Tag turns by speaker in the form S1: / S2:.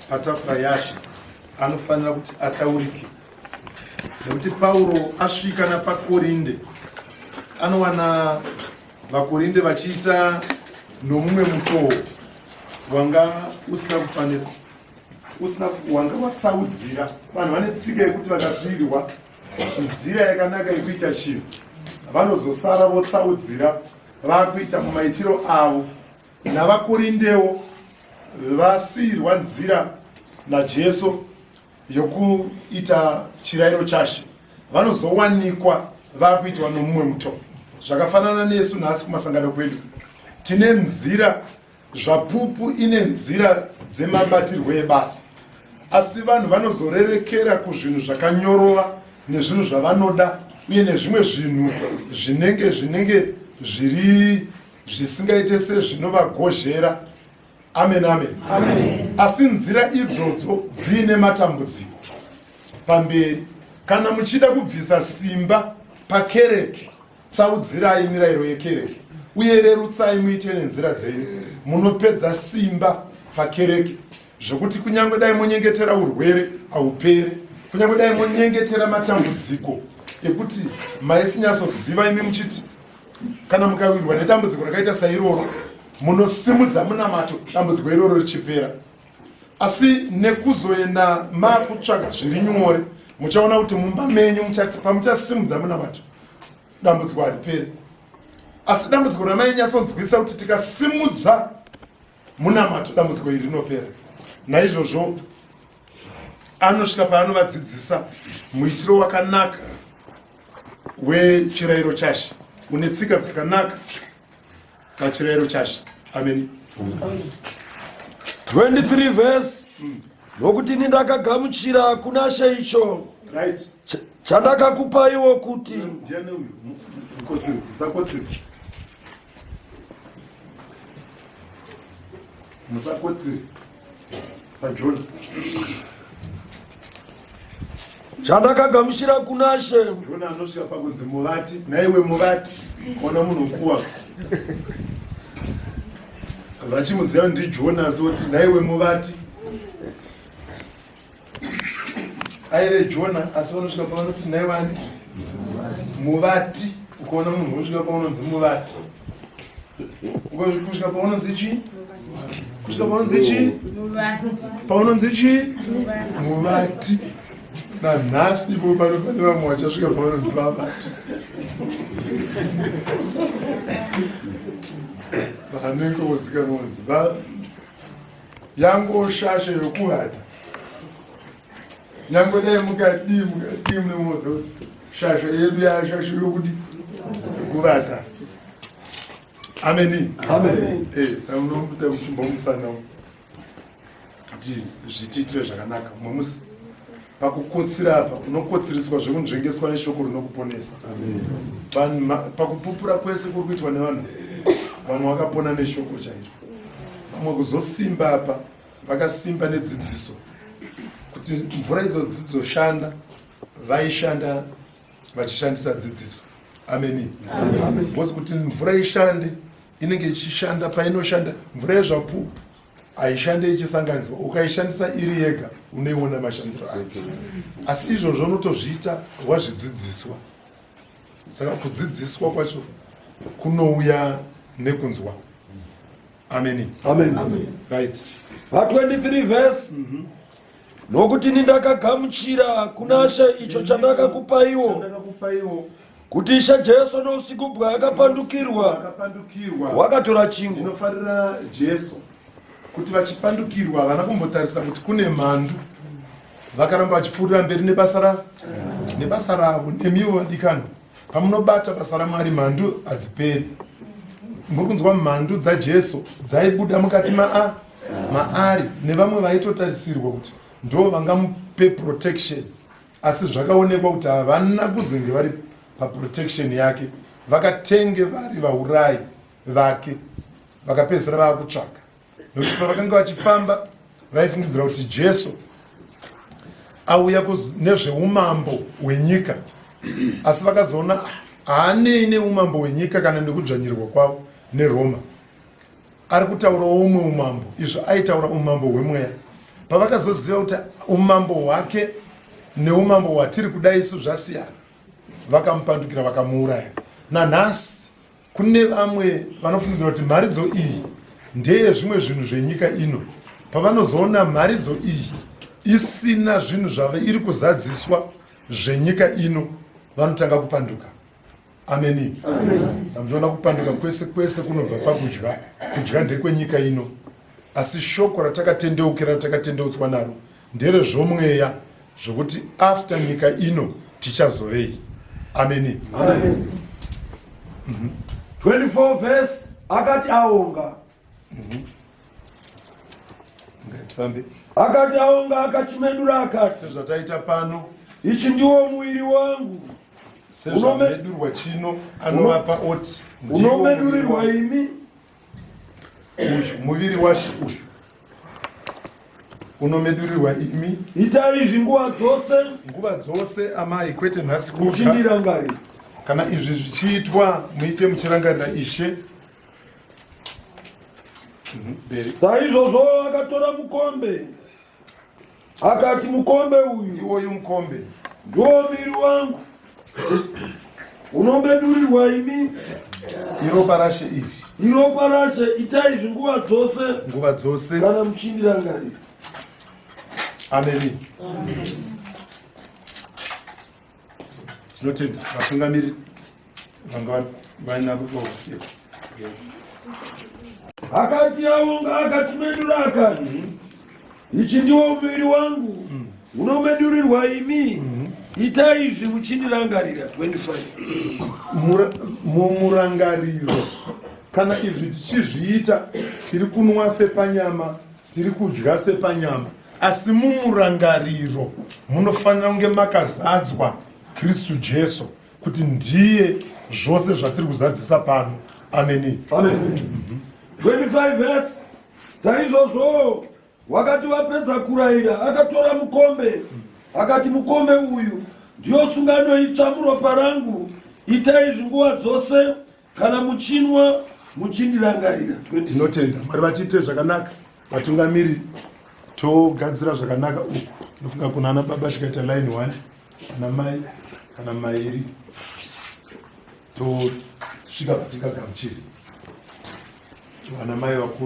S1: patafura yaShe anofanira kuti ataurike, nekuti Pauro asvika napaKorinde anowana vaKorinde vachiita nomumwe mutoo wanga usina kufanira, usina wanga watsaudzira vanhu. Vane tsika yekuti vakasiirwa nzira yakanaka yekuita chinhu, vanozosara votsaudzira vakuita mumaitiro avo. NavaKorindewo vasiirwa nzira naJesu yokuita chirairo chaShe, vanozowanikwa vakuitwa nomumwe mutoo. Zvakafanana nesu nhasi kumasangano kwedu, tine nzira. Zvapupu ine nzira dzemabatirwo ebasa, asi vanhu vanozorerekera kuzvinhu zvakanyorova nezvinhu zvavanoda uye nezvimwe zvinhu zvinenge zviri zvisingaite sezvinovagozhera. Amen, amen, amen. Asi nzira idzodzo dziine matambudziko pamberi. Kana muchida kubvisa simba pakereke, tsaudzirai mirayiro yekereke uye rerutsai muite nenzira dzenyu. Munopedza simba pakereke zvokuti kunyange dai monyengetera urwere haupere, kunyange dai monyengetera matambudziko ekuti maisinyatsoziva imi muchiti kana mukawirwa nedambudziko rakaita sairoro munosimudza munamato, dambudziko iroro richipera. Asi nekuzoenda makutsvaga zviri nyore, muchaona kuti mumba menyu pamuchasimudza munamato dambudziko hariperi. Asi dambudziko ramainyatsonzwisa kuti tikasimudza munamato dambudziko iri rinopera. Naizvozvo anosvika paanovadzidzisa muitiro wakanaka wechirayiro chaShe, une tsika dzakanaka pachirayiro chaShe. Amen.
S2: 23 verse. Nokuti ini ndakagamuchira kuna She icho chandakakupaiwo kuti
S1: Ndiani uyu? Mukotsiri, musakotsiri, musakotsiri saJohn.
S2: Chandakagamuchira kuna She.
S1: John anosvika pakunzi muvati. Naiwe muvati, kuona munhu kuwa vachimuziva ndiJohn, asi oti naiwe muvati. Aive Jona, asi vanosvika pavanoti naiwani muvati. Ukaona munhu wosvika paunonzi muvati, kusvika paunonzi chii? Kusvika paunonzi chii? Paunonzi chii? Muvati. Nanhasi ipo pano pane vamwe vachasvika pavanonzi vavati, vanenge vozikanwa kunzi yangoshasha yokuvata. Nyange dai mukadii mukadii, munomoziva kuti shasha yedu yashasha yokudi kuvata. Ameni,
S2: amen.
S1: Saka munomuta muchimbomutsana kuti zvitiitire zvakanaka. Mumwe musi pakukotsira apa unokotsiriswa zvekunzvengeswa neshoko rinokuponesa. Pakupupura kwese kuri kuitwa nevanhu, vamwe vakapona neshoko chaizvo, vamwe kuzosimba apa vakasimba nedzidziso. Kuti mvura idzodzi dzoshanda, vaishanda vachishandisa dzidziso. Ameni. Because kuti mvura ishande, inenge ichishanda painoshanda. Mvura yezvapupu haishande ichisanganiswa. Ukaishandisa iri yega unoiona mashandiro ayo, asi izvozvo unotozviita wazvidzidziswa. Saka kudzidziswa kwacho kunouya nekunzwa. Ameni.
S2: Amen.
S1: Right.
S2: Pa 23 verse. Nokuti ini ndakagamuchira kuna She icho chandakakupaiwo,
S1: chandakakupaiwo,
S2: kuti Ishe Jesu nousiku bwaakapandukirwa
S1: akapandukirwa
S2: wakatora chingwa.
S1: Ndinofarira Jesu kuti vachipandukirwa havana kumbotarisa kuti kune mhandu, vakaramba vachipfuurira mberi nebasa ravo, nebasa ravo. Nemiwo vadikani, pamunobata basa raMwari mhandu hadziperi. Muri kunzwa, mhandu dzaJesu dzaibuda mukati maa maari nevamwe vaitotarisirwa kuti ndo vangamupe protection, asi zvakaonekwa kuti havana kuzenge vari paprotection yake, vakatenge vari vaurayi vake. Vakapedzisira vava kutsvaka, nekuti pavakanga vachifamba vaifungidzira kuti Jesu auya nezveumambo hwenyika, asi vakazoona haanei neumambo hwenyika kana nekudzvanyirwa kwavo neRoma. Ari kutaurawo umwe umambo, izvo aitaura umambo hwemweya. Pavakazoziva kuti umambo hwake neumambo hwatiri kuda isu zvasiyana, vakamupandukira vakamuuraya. Nanhasi kune vamwe vanofungidzira kuti mharidzo iyi ndeyezvimwe zvinhu zvenyika ino. Pavanozoona mharidzo iyi isina zvinhu zvave iri kuzadziswa zvenyika ino, vanotanga kupanduka. Ameni. Samuchiona kupanduka kwese kwese kunobva pakudya. Kudya ndekwenyika ino, asi shoko ratakatendeukira ratakatendeutswa naro nderezvomweya, zvokuti after nyika ino tichazovei. Ameni.
S2: Amen. 24 verse, akati aonga.
S1: Ngatifambe.
S2: Akati aonga, akachimedura, akati,
S1: Sezvataita pano.
S2: Ichi ndiwo muviri wangu
S1: Sezvamedurwa chino, anovapa oti, "Ndiwo muviri
S2: unomedurirwa
S1: wangu."
S2: imi.
S1: Uyu muviri waShe uyu unomedurirwa imi.
S2: Itai izvi nguva dzose
S1: Nguva dzose, amai, kwete nhasi kudya.
S2: muchindirangarira.
S1: Kana izvi zvichiitwa, muite muchirangarira Ishe. Mberi.
S2: Saizvozvo akatora mukombe, akati, mukombe uyu
S1: Iwoyu mukombe
S2: ndiwo muviri wangu unomedurirwa imi.
S1: Iropa raShe iri.
S2: Iropa raShe. Itai izvi nguva dzose
S1: Nguva dzose
S2: kana muchindirangarira.
S1: Ameni. Tinotenda vatungamiri vanga vainavo pausiku.
S2: Akati aonga, akachimedura, akati, ichi ndiwo muviri wangu unomedurirwa imi. Itai izvi muchindirangarira. 25.
S1: Mumurangariro, kana izvi tichizviita, tiri kunwa sepanyama, tiri kudya sepanyama, asi mumurangariro munofanira kunge makazadzwa Kristu Jesu, kuti ndiye zvose zvatiri kuzadzisa pano. Ameni.
S2: Amen. 25 verse, saizvozvo wakati vapedza kurayira, akatora mukombe, akati, mukombe uyu ndiyo sungano itsva muropa rangu. Itai izvi nguva dzose kana muchinwa muchindirangarira. 26.
S1: Tinotenda Mwari vatiitire zvakanaka. Vatungamiri, togadzira zvakanaka uku. Tinofunga kuna ana baba tikaita line 1, ana mai kana mairi, tosvika patingagamuchiri vana mai vakuru.